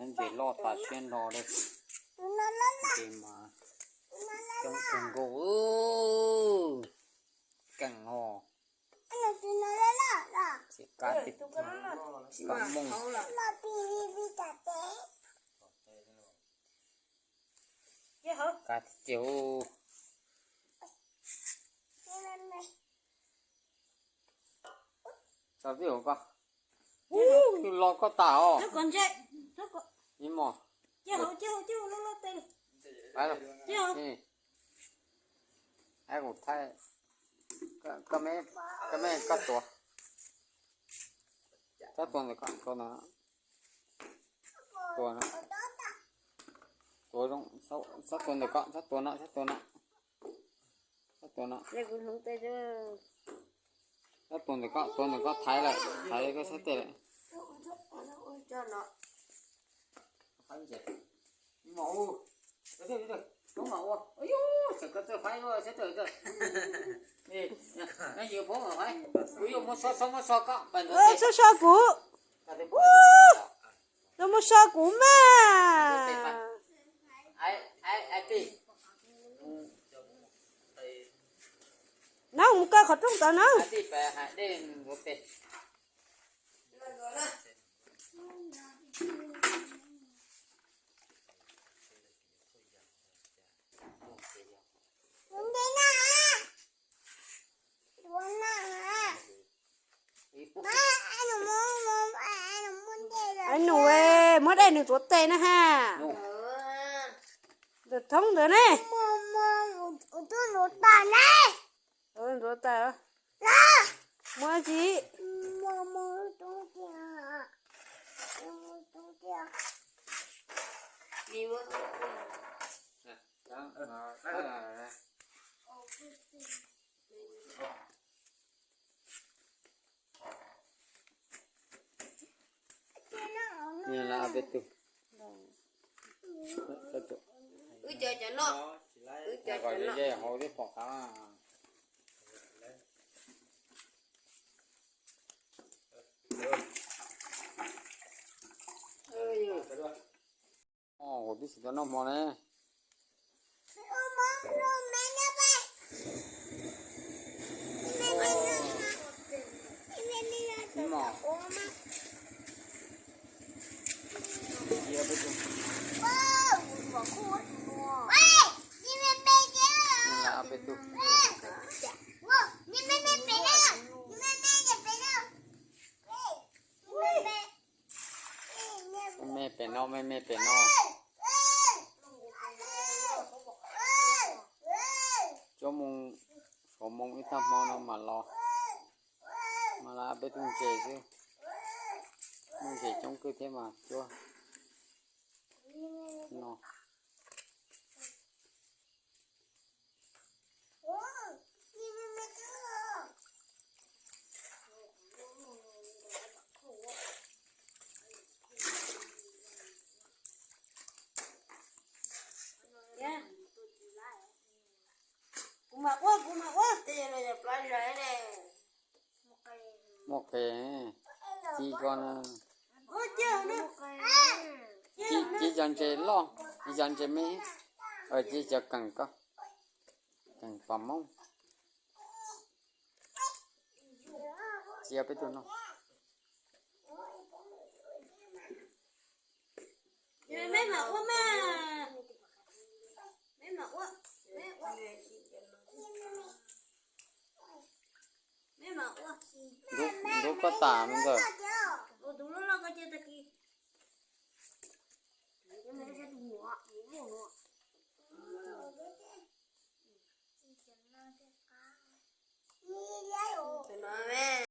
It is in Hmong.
Ntses loj tas siab nrho li. Ntses mas coob kawg nkaus, keej os. Txiv kab tib, kab mooj. Kab tib ceg. Txog vij hauv ko. Ub, twb los koj tas os. Ib mos. Ai kuv thaij, koj me, koj tuav, txhob tuav ntawm ko, tuav no, tuav zoo, txhob tuav ntawm ko, txhob tuav no, txhob tuav no, txhob tuav no, txhob tuav ntawm ko, tuav ntawm ko thaiv lawm, thaiv koj sab tes lawm. Txhob so kuv, txhob muab so kuv mas. Nab mus kaw qhov rooj tod na. Nus, muab dej nws tuav tes na ha. Ntawm thoob ntawd ne. Ntxuav tas, muab tsi. Wb cov cov no, wb cov cov no. Kuv twb tsis tau noj hmo ne. Me me pem no, me me pem no. Cuab moo, suav moo ib tag hmo no mam los. Mas lawv peb tug ntses xwb. Muaj ntses coob kawg thiab mas cuab no. Kuv mam ua, kuv mam ua. Muaj qe, ci ko na. Ci, ci cov ntses loj, ci cov ntses me, ci cov keem ko, keem pom moob. Cia peb tug no. Me mam ua mas. Me mam ua. Me ua. Me mam ua. Ntub koj tas me ntxawg. Ua tus loj loj ko cia tag kis.